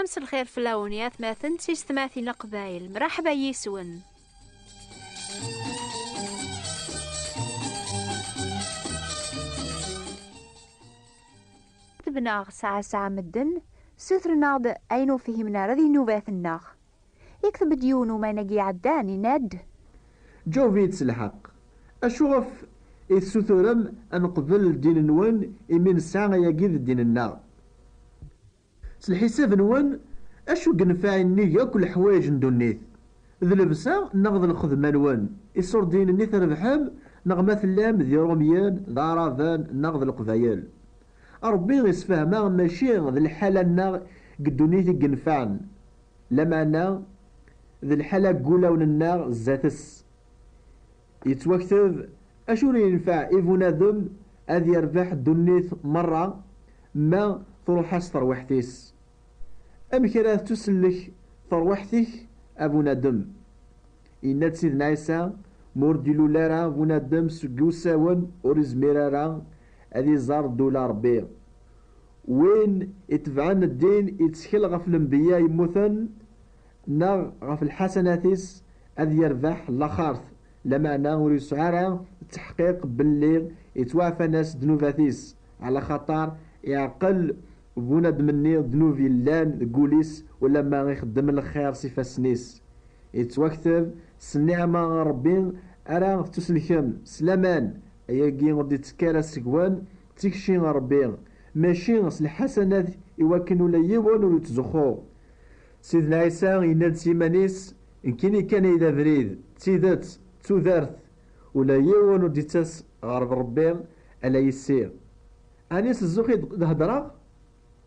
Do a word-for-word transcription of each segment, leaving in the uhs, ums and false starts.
Mselxir fell-awen i atmaten d tiyessetmatin n Leqbayel, mraḥba yis-wen. Tebnaɣ saɛa saɛa medden, sutren-aɣ-d ayen ur fhimen ara di nnubat-nneɣ. Ikteb-d yiwen umanagi iɛeddan, yenna-d: Ǧaweb-iyi-d s lḥeqq. Acu ɣef i tessuturem ad neqbel ddin-nwen imi nesɛa ayagi d ddin-nneɣ? S lḥisab-nwen, acu i yenfeɛ nnig akk leḥwayeǧ n ddunit? D llebsa neɣ d lxedma-nwen? Iṣurdiyen-nni trebḥem, neɣ ma tellam d Irumyen, d Aɛraben, neɣ d Leqbayel? Ṛebbi isefhem-aɣ mačči d lḥala-nneɣ deg ddunit i yenfɛen, lameɛna d lḥala n wulawen-nneɣ zdat-s. Yettwakteb: acu ur yenfiɛ i bunadem ad yerbeḥ ddunit merra ma truḥ-as terwiḥt-is? Amek ara tettusellek terwiḥt-ik, a bunadem? Yenna-d Sidna Ɛisa: ma ur d-ilul ara bunadem seg usawen, ur izmir ara ad iẓer ddula Ṛebbi. Win itebɛen ddin, ittkel ɣef lenbiya yemmuten neɣ ɣef lḥasanat-is, ad yerbeḥ laxert, lameɛna ur yesɛi ara tteḥqiq belli yettwaɛfan-as ddnubat-is, ɛla xaṭer iɛqel bunadem-nni ddnub yellan deg wul-is ulamma ixeddem lxir s ifassen-is. Yettwakteb: s nniɛma n Ṛebbi ara tettuselkem s laman. Ayagi ur d-ittekki ara seg-wen, d tikci n Ṛebbi, mačči s lḥasanat, iwakken ula yiwen ur yettzuxxu. Sidna Ɛisa yenna-d s yiman-is: nekkini kan ay d abrid, d tidet, d tudert, ula yiwen ur d-ittas ɣer Ṛebbi ala yis-i. Ɛni s zzux i d-heddreɣ?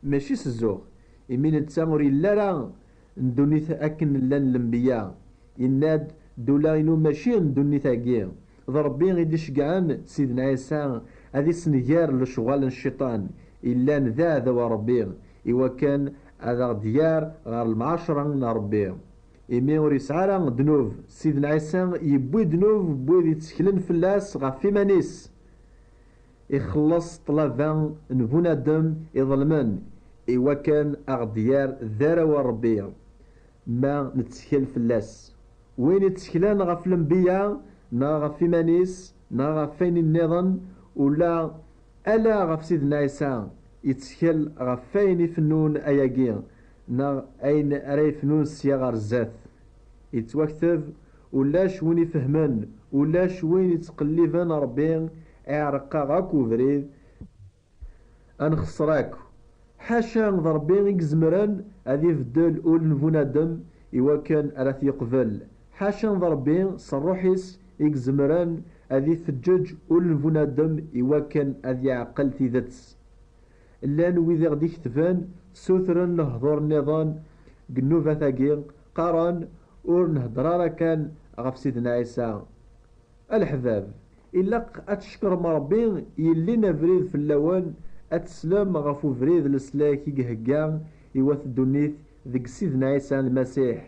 Mačči s zzux, imi netta ur yelli ara n ddunit akken llan lenbiya. Yenna-d: ddula-inu mačči n ddunit-agi. D Ṛebbi i d-iceggɛen Sidna Ɛisa ad issenger lecɣal n cciṭan, illan d aɛdaw n Ṛebbi, iwakken ad aɣ-d-yerr ɣer lemɛacra n Ṛebbi. Imi ur yesɛi ara ddnub, Sidna Ɛisa yewwi ddnub n wid itteklen fell-as ɣef iman-is. Ixelleṣ ṭṭlaba n bunadem iḍelmen, iwakken a ɣ-d-yerr d arraw n Ṛebbi, ma nettkel fell-as. Win itteklen ɣef lenbiya, neɣ ɣef iman-is, neɣ ɣef wayen nniḍen, ula ala ɣef Sidna Ɛisa, yettkel ɣef wayen ifennun ayagi, neɣ ayen ara ifnun sya ɣer zdat. Yettwakteb: ulac win ifehmen, ulac win ittqelliben Ṛebbi, iɛreq-aɣ akk ubrid, ad nxeṣṣer akk. Ḥaca d Ṛebbi i izemren ad ibeddel ul n bunadem iwakken ara t-yeqbel. Ḥaca d Ṛebbi s ṛṛuḥ-is i izemren ad ifeǧǧeǧ ul n bunadem iwakken ad yeɛqel tidet. Llan wid i ɣ-d-iketben, ssutren lehdur nniḍen deg nnubat-agi, qqaren: ur nhedder ara kan ɣef Sidna Ɛisa. A leḥbab, ilaq ad tcekrem Ṛebbi yellin abrid fell-awen, ad teslem ɣef ubrid n leslak i ihegga i wat ddunit deg Sidna Ɛisa Lmasiḥ.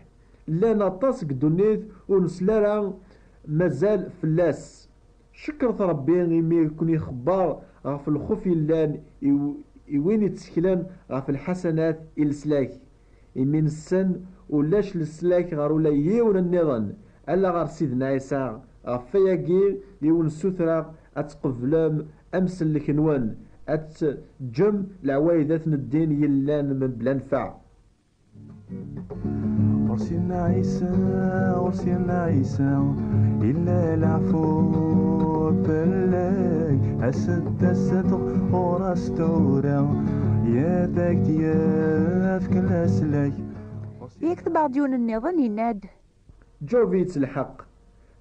Llan aṭas deg ddunit ur nesli ara mazal fell-as. Cekkret Ṛebbi imi i ken-ixebber ɣef lxuf yellan i w-, i win itteklen ɣef lḥasanat i leslak. Imi nessen ulac leslak ɣer ula yiwen nniḍen, ala ɣer Sidna Ɛisa. Ɣef wayagi i wen-ssutreɣ ad tqeblem amsellek-nwen, ad teǧǧem leɛwaydat n ddin yellan mebla nnfeɛ. Ɣur Sidna Ɛisa, ɣur Sidna Ɛisa, illa leɛfu fell-ak. As-d, as-d ɣur-as tura, ad ak-d-yefk leslak. Yekteb-aɣ-d yiwen nniḍen, yenna-d: Ǧaweb-iyi-d s lḥeqq.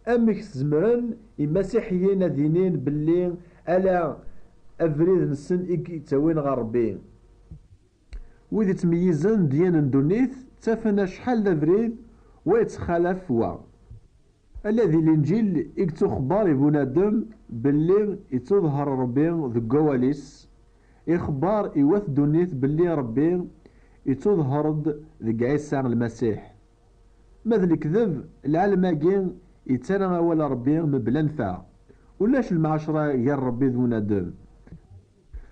Amek zemren imasiḥiyen ad inin belli ala abrid-nsen i yettawin ɣer Ṛebbi? Wid ittmeyyizen dyen n ddunit ttafen acḥal d abrid wa yettxalaf wa. Ala di Linǧil i yettuxebbar i bunadem belli ittuḍher Ṛebbi deg wawal-is, ixebber i wat ddunit belli Ṛebbi ittuḍher-d deg Ɛisa Lmasiḥ. Ma d lekdeb, lɛalem-agi yettarra awal n Ṛebbi mebla nnfeɛ. Ulac lemɛacra gar Ṛebbi d bunadem.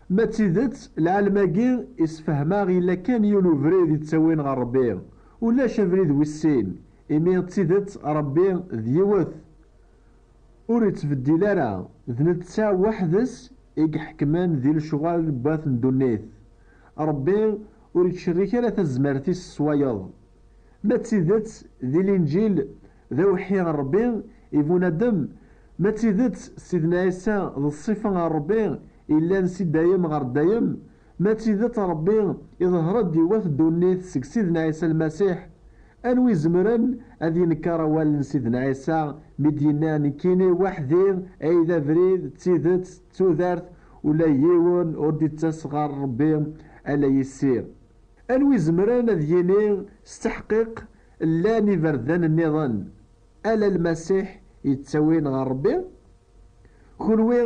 Ma d tidet, lɛalem-agi isfehmeɣ yella kan yiwen ubrid yettawin ɣer Ṛebbi, ulac abrid wis sin, imi d tidet Ṛebbi d yiwet, ur yettbeddil ara, d netta weḥd-s i iḥekmen di lecɣal n wat n ddunit. Ṛebbi ur yettcerrik ara tazmert-is s wayeḍ. Ma d tidet, di Linǧil, d awḥi ɣer Ṛebbi i bunadem, ma d tidet, Sidna Ɛisa d ṣṣifa ɣer Ṛebbi, illan si dayem ɣer dayem, ma d tidet Ṛebbi iḍher-d i wat ddunit seg Sidna Ɛisa Lmasiḥ, anwa izemren ad yenker awal n Sidna Ɛisa mi d-yenna: "Nekkini weḥd-i ay d abrid, d tidet, d tudert, ula yiwen ur d-ittas ɣer Ṛebbi ala yis-i"? Anwa izemren ad yini s teḥqiq llan iberdan nniḍen ala Lmasiḥ yettawin ɣer Ṛebbi? Kunwi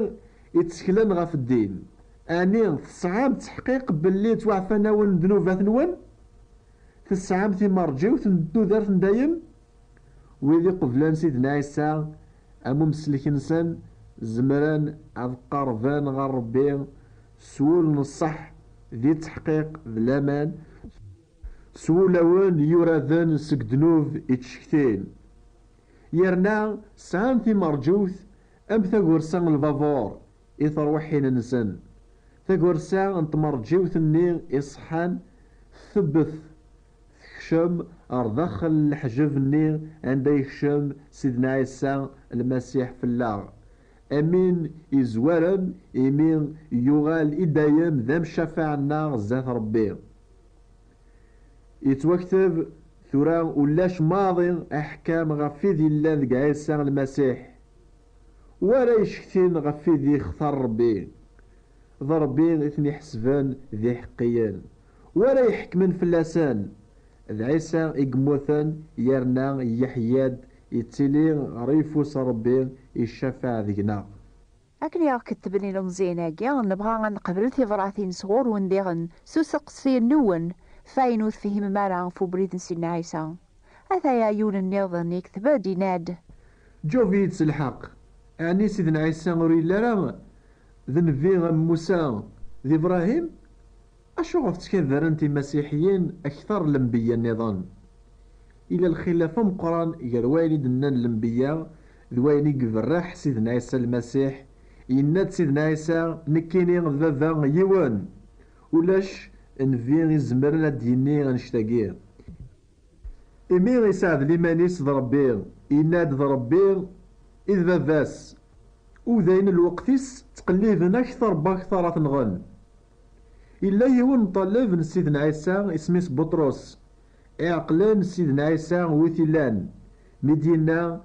itteklen ɣef ddin, ɛni tesɛam tteḥqiq belli ttwaɛfan-awen ddnubat-nwen? Tesɛam timerǧiwt n tudert n dayem? Wid iqeblen Sidna Ɛisa am umsellek-nsen, zemren ad qerben ɣer Ṛebbi s wul n ṣṣeḥ, di tteḥqiq d laman, s wulawen yuraden seg ddnub ittcektin. Yerna sɛan timerǧiwt am tagursa n lbabur i terwiḥin-nsen. Tagursa n tmerǧiwt-nni iṣeḥḥan ttebbet, tekcem ar daxel n leḥjeb-nni anda yekcem Sidna Ɛisa Lmasiḥ fell-aɣ, amin izwaren, imi yuɣal i dayem d amcafaɛ-nneɣ zdat Ṛebbi. Yettwakteb tura ulac maḍi aḥkam ɣef wid yellan deg Ɛisa Lmasiḥ, wara yecektin ɣef wid yextar Ṛebbi. D Ṛebbi i ten-iḥesben d iḥeqqiyen, wara iḥekmen fell-asen. D Ɛisa i yemmuten, yerna yeḥya-d, yettili ɣer yeffus n Ṛebbi, icafeɛ deg-neɣ. Akken i aɣ-ketben ilemẓiyen-agi, nebɣa ad neqbel tibratin sɣur-wen diɣen, s useqsi-nwen, f ayen ur tefhimem ara ɣef ubrid n Sidna Ɛisa. Ataya yiwen nniḍen yekteb-d, yenna-d: Ǧaweb-iyi-d s lḥeqq, ɛni Sidna Ɛisa ur yelli ara d nnbi am Musa d Ibṛahim? Acuɣer ttkabarent imasiḥiyen akteṛ n lenbeyya nniḍen? Ila lxilaf ameqqran gar wayen i d-nnan lenbeyya d wayen i iberreḥ Sidna Ɛisa Lmasiḥ. Yenna-d Sidna Ɛisa: "Nekkini d Baba yiwen, ulac nnbi izemren ad d-yini annect-agi." Imi iseɛdel iman-is d Ṛebbi, yenna-d d Ṛebbi i d Baba-s, u dayen lweqt-is ttqelliben akteṛ n wakteṛ ad t-nɣen. Yella yiwen n ṭṭaleb n Sidna Ɛisa, isem-is Buṭrus. Iɛeqlen Sidna Ɛisa wi t-ilan, mi d-yenna: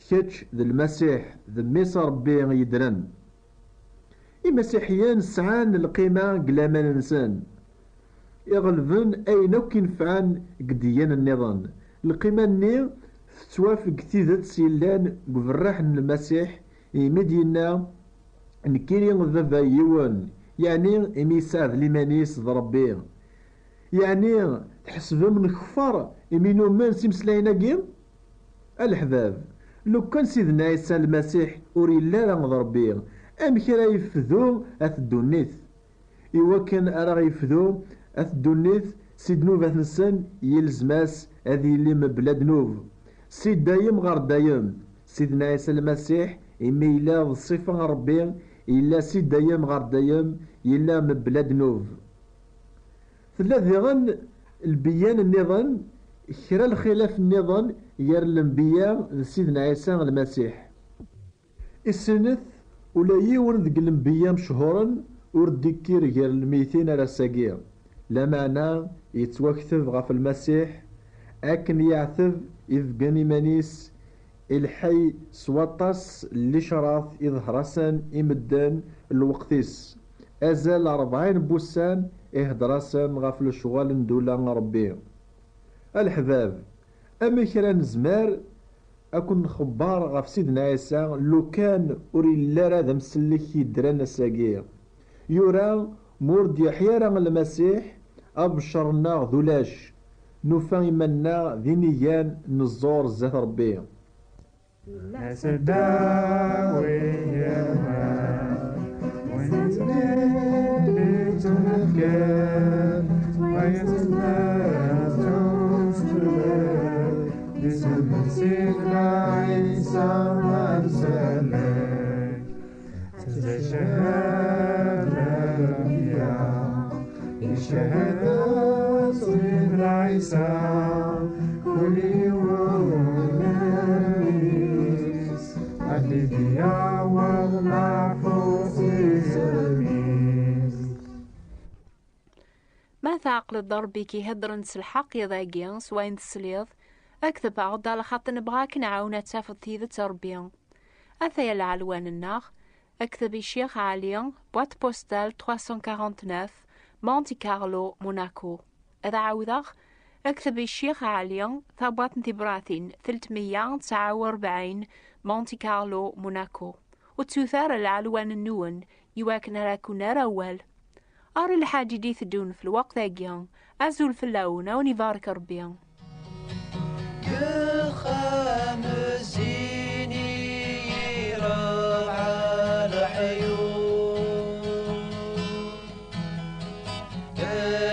"Kečč d Lmasiḥ, d Mmi-s n Ṛebbi yeddren." Imasiḥiyen sɛan lqima deg laman-nsen, iɣelben ayen akk inefɛen deg ddiyana nniḍen. Lqima-nni tettwaf deg tidet yellan deg uberreḥ n Lmasiḥ, imi d-yenna: "Nekkini d Baba yiwen", yeɛni imi yesɛedl iman-is d Ṛebbi. Yeɛni tḥesbem nkeffer imi numen s imeslayen-agi? A leḥbab, lukan Sidna Ɛisa Lmasiḥ ur yelli ara d Ṛebbi, amek ara yefdu at ddunit? Iwakken ara ɣ-yefdu at ddunit si ddnubat-nsen, yelzem-as ad yili mebla ddnub. Si dayem ɣer dayem, Sidna Ɛisa Lmasiḥ, imi yella d ṣṣifa n Ṛebbi, yella si dayem ɣer dayem, yella mebla ddnub. Tella diɣen lbeyyan nniḍen, kra lxilaf nniḍen gar lenbeyya d Sidna Ɛisa Lmasiḥ. Issinet, ula yiwen deg lenbeyya mechuren ur d-ikkir gar lmeytin ar ass-agi. Lameɛna yettwakteb ɣef Lmasiḥ akken yeɛteb ibeggen iman-is i lḥey s waṭas n licrat iḍher-asen i medden n lweqt-is. Azal ṛebɛin n wussan ihder-asen ɣef lecɣal n ddula n Ṛebbi. A leḥbab, amek ara nezmer ad ken-nxebber ɣef Sidna Ɛisa lukan ur yelli ara d amsellek yeddren ass-agi? Yura: "Ma ur d-yeḥya ara Lmasiḥ, abeccer-nneɣ d ulac. Nufa iman-nneɣ d inigan, neẓẓur zdat Ṛebbi." Seddaw i yemma, win yettnadin Isem Sidna Ɛisa d amsellek. Teched Nnbiya, iched Sidna Ɛisa, kul yiwen s-, ad d-yaweḍ leɛfu s isem-is. Ma tɛeqleḍ d Ṛebbi i k-iheddren s lḥeqq iḍ-agi s wayen tesliḍ, kteb-aɣ-d, alaxaṭer nebɣa ad k-nɛawen ad tafeḍ tidet n Ṛebbi. Ataya lɛelwan-nneɣ, kteb i Ccix Ɛli, boîte postale trois cent quarante-neuf, Monte Carlo, Monaco. Ad ɛawdeɣ, kteb i Ccix Ɛli, tabwaṭ n tibratin telt meyya tesɛa u rebɛin, Monte Carlo, Monaco. Ur ttut ara lɛelwan-nwen, iwakken ara ken-nerr awal. Ar lḥaǧ i d-iteddun f lweqt-agi. Azul fell-awen, a wen-ibarek Ṛebbi. Deg uxxam zzin i rebɛa leḥyuḍ.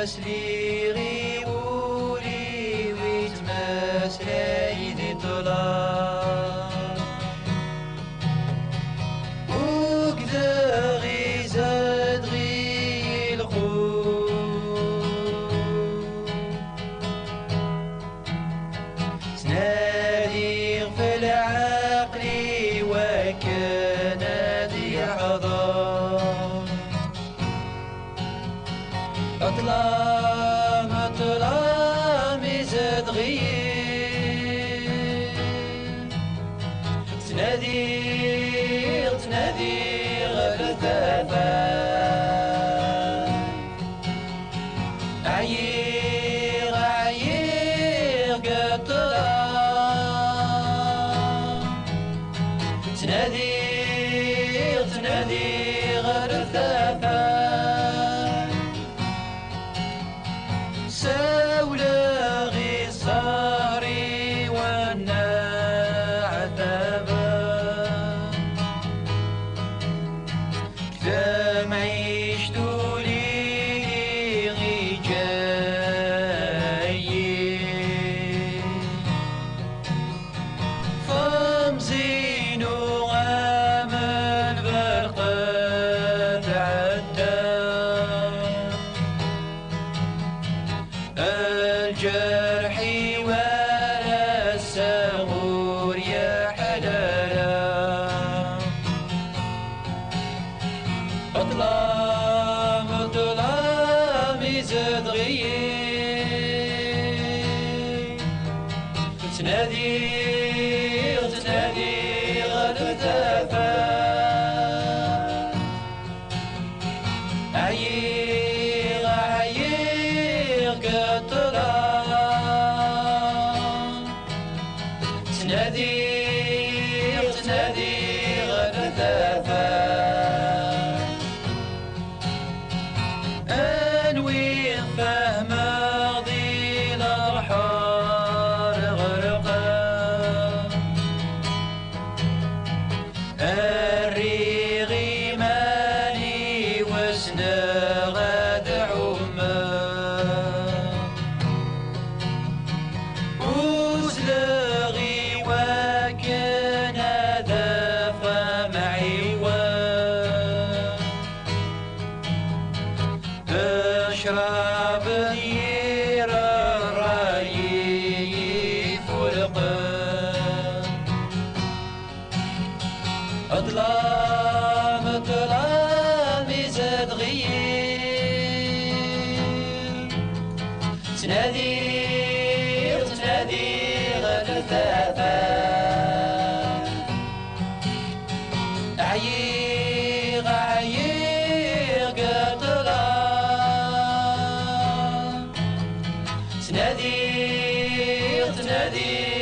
Sliɣ i wul-iw ittmeslay di ṭṭlam. Ugdeɣ izad ɣi lxuf. Ttnadiɣ f lɛaql-iw akken ad yeḥḍer. Ṭṭlam, ṭṭlam izad ɣi. Ttnadiɣ, ttnadiɣ ɣer tafat. Ɛyiɣ, ɛyiɣ deg ṭṭlam. Ttnadiɣ, ttnadiɣ ɣer tafat. Sawleɣ i ṣṣehri-w nneɛtabeɣ. Tamɛict ur iliɣ iǧǧa-yi. Temẓi-inu am lberq tɛedda. Lǧerḥ-iw ar ass-a ur yeḥla ara. Ṭṭlam, ṭṭlam izedɣ-iyi. Ttnadiɣ, ttnadiɣ ɣer tafat. Ɛyiɣ, ɛyiɣ deg ṭṭlam. Ttnadiɣ, ttnadiɣ ɣer tafat. Anwi fehmeɣ di lebḥer ɣerqeɣ. Rriɣ iman-iw ssneɣ ad ɛummeɣ. Uzzleɣ i wakken ad afeɣ amɛiwen. Ccrab n yir ṛṛay ifulqen. Ṭṭlam, ṭṭlam izedɣ-iyi. Ttnadiɣ, ttnadiɣ ɣer tafat. Ɛyiɣ, ɛyiɣ deg ṭṭlam. Ttnadiɣ, ttnadiɣ